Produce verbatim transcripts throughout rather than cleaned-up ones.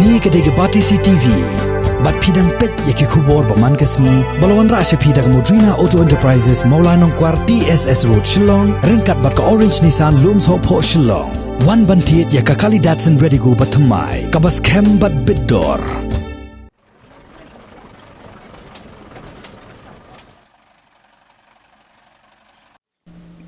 Kane ka dei ka Batesi TV. Bad phi dang peit ïa ki khubor ba man ka sngi ba la wanrah sha phi da ka Modrina Auto Enterprises, Mawlai Nongkwar, T S S Road, Shillong, ryngkat bad ka Orange Nissan, Lumsohphoh, Shillong. Wan ban thied ïa ka kali Datsun Redigo ba thymmai, kaba skhem bad bit dor.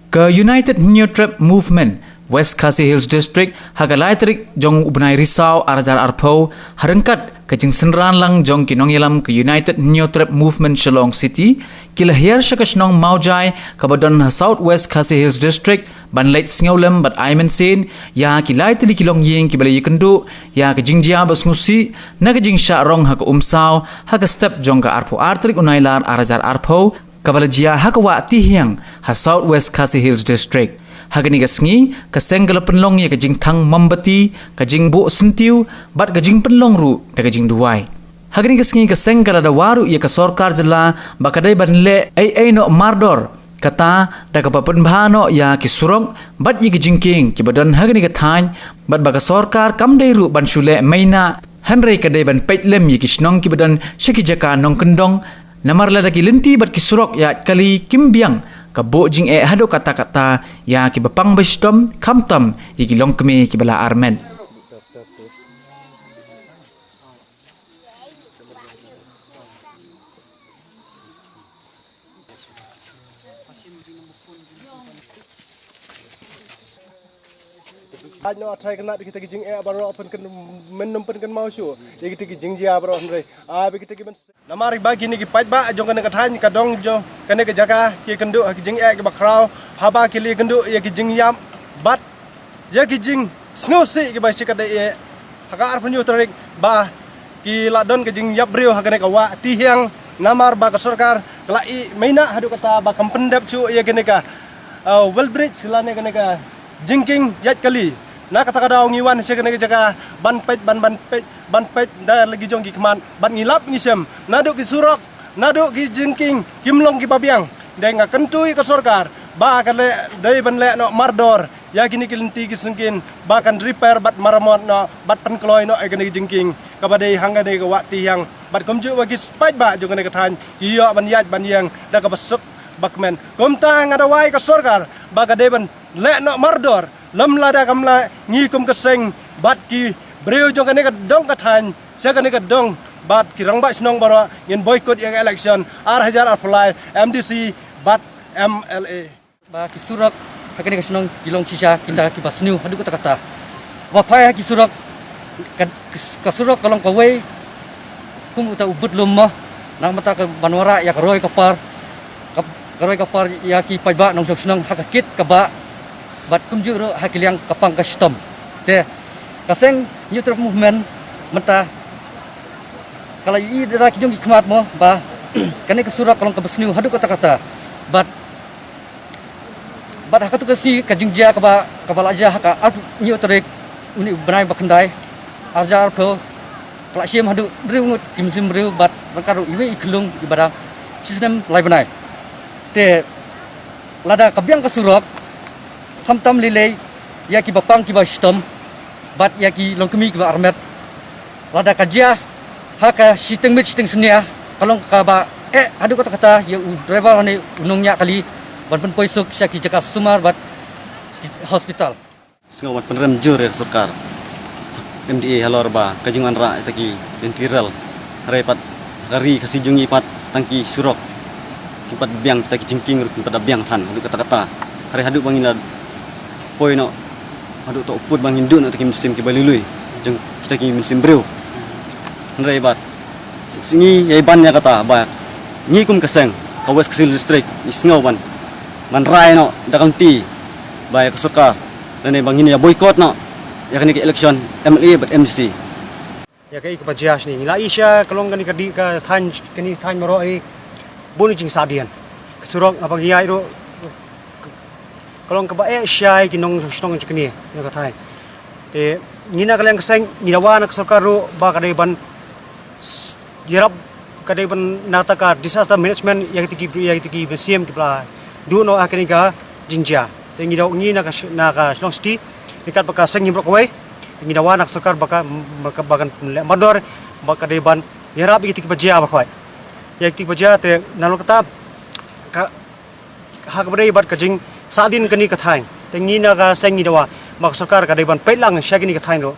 Ka United Hynñiewtrep Movement West Khasi Hills District, ha ka lai tarik jong u bnai Risaw ar hajar arphew, ha ryngkat ka jingsynran lang jong ki nongïalam ka United Hynñiewtrep Movement Shillong City, ki la hiar sha ka shnong Mawjai kaba don ha South West Khasi Hills District, ban leit sngewlem bad ai mynsiem ïa ki lai tylli ki longïing kiba la ïakynduh ïa ka jingjia ba sngewsih na ka jingshah rong ha ka umsaw ha ka step jong ka arphew ar tarik u Nailar ar hajar arphew, kaba la jia ha ka wah Tihiang ha South West Khasi Hills District. Ha kane ka sngi, ka seng ka la pynlong ïa ka jingthang mombati, ka jingbuh syntiew bad ka jingpynlong ruh da ka jingduwai. Ha kane ka sngi ka seng ka la dawa ruh ïa ka sorkar jylla ba ka dei ban leh ei ei noh mardor, kata da kaba pynbha noh ïa ki surok bad ïa ki jingkieng kiba don ha kane ka thaiñ, bad ba ka sorkar kam dei ruh ban shu leh maina, hynrei ka dei ban peit lem ïa ki shnong kiba don sha ki jaka nongkyndong. Namar lada ki lynti bad ki surok ïaid kali kim biang, ka buh jingeh haduh katta katta ïa kiba pang ba shitom, khamtam ïa ki longkmie kiba la armet. Ai no atai kena kita ki jingeh baroh pynken, men num pynkynmaw shuh ïa kita ki jingjia baroh, hynrei ai ba kita ki men. Namar ba kine ki paidbah jong kane ka thaiñ, ka dong jong kane ka jaka, ki kynduh ha ki jingeh kiba khraw, haba ki la kynduh ïa ki jingïap bad ïa ki jingsngewsih kiba shikatdei. Ha ka arphew hynñiew tarik ba ki la don ka jingïap briew ha kane ka wah Tihiang, namar ba ka sorkar ka la ïeh maina haduh katta ba kam pyndep shuh ïa kane ka, uh, well bridge lane kane ka jingkieng ïaid kali. Na kata ka daw ngi wan sha kane ka jaka ban peit, ban, ban peit, ban peit da la ki jong ki khmat, bad ngi lap ngi shem, naduh ki surok, naduh ki jingkieng kim long kiba biang. Dei nga kyntu ïa ka sorkar ba ka leh, dei ban leh noh mardor ïa kine ki lynti ki syngkien, ba kan repair bad maramot noh bad pynkloi noh ïa kine ki jingkieng kaba dei hangkane ka wah Tihiang. Bad kumjuh ba ki paidbah jong kane ka thaiñ ki ïoh ban ïaid ban ïeng da kaba suk ba kmen. Kumta nga dawa ïa ka sorkar ba ka dei ban leh noh mardor, lem lada kam leh, ngi kum ka seng bad ki briew jong kane ka dong ka thaiñ, sha kane ka dong bad ki rangbah shnong baroh ngin boycott ïa ka election ar hajar arphew lai, M D C bad M L A. Ba ki surok ha kane ka shnong ki long shisha kita kiba sniew haduh katta katta. Ba phai ha ki surok, ka, ka surok ka long kawei kum uta u bit lum mo, nang mynta ka ban wanrah ïa ka roi ka par, ka, ka roi ka par ïa ki paidbah nongshong shnong ha ka kit kaba, bad kumjuh ruh ha ki liang ka pang ka shitom. Te ka seng Hynñiewtrep Movement mynta ka la ïohi da ki jong ki khmat mo ba kane ka surok ka long kaba sniew haduh katta katta. Bad Bad ha katu ka sngi ka jingjia kaba, kaba la jia ha ka arphew hynñiew tarik une u bnai ba khyndai, ar hajar arphew, ka la shim haduh hynriew ngut ki mynsiem briew bad ryngkat ruh iwei i khyllung iba dang shisnem lai bnai. Te lada ka biang ka surok, khamtam lei lei ïa kiba pang kiba shitom bad ïa ki longkmie kiba armet. Lada ka jia ha ka shiteng miet shiteng snia, ka long kaba eh haduh katta katta ïa u driver lane u nongñiah kali ban pynpoi suk sha ki jaka sumar bad ki hospital. Sngew ban pynrem jur ïa ka sorkar M D A halor ba ka jingwanrah ïa kita ki lynti rel. Hynrei pat ka ri Khasi jong ngi pat tang ki surok kim pat biang, kita ki jingkieng ruh kim pat da biang than haduh katta katta. Hynrei haduh ba ngin da poi noh haduh to u pud ba ngin duh noh kita ki mynsiem kiba lui lui jong kita ki mynsiem briew. Hynrei bad sngi ïa ban ïa kata ba ngi kum ka seng ka West Khasi Hills District ngi sngew ban, ban rai noh da ka lynti ba ïa ka sorkar lane ba ngin ïa boycott noh ïa kane ka election M L A bad M D C. Ïa kaei kaba jia shane ngi la ïohi sha ka long kane ka dih ka thaiñ, kane thaiñ baroh i bun jingsahdien. Ka surok haba ngi ïaid ruh ka long kaba eh shai ki nongshnong jong kane, kane ka thaiñ. Te ngi na ka liang ka seng ngi dawa na ka sorkar ruh ba ka dei ban s-, ïarap, ka dei ban na kata ka disaster management ïa kita ki, ïa kita ki mynsiem kiba la duh noh ha kane ka jingjia. Te ngi daw ngi na ka sh-, na ka Shillong City, ngi kat ba ka seng ngi baroh kawei. Ngi dawa na ka sorkar ba ka, ba ka, ba kan leh mardor, ba ka dei ban ïarap ïa kito ki ba jia ba khoi. Ïa kito ki ba jia te nalor kata ka, ha kaba dei bad ka jingsahdien kane ka thaiñ. Te ngi na ka seng ngi dawa ba ka sorkar ka dei ban peit lang sha kane ka thaiñ ruh.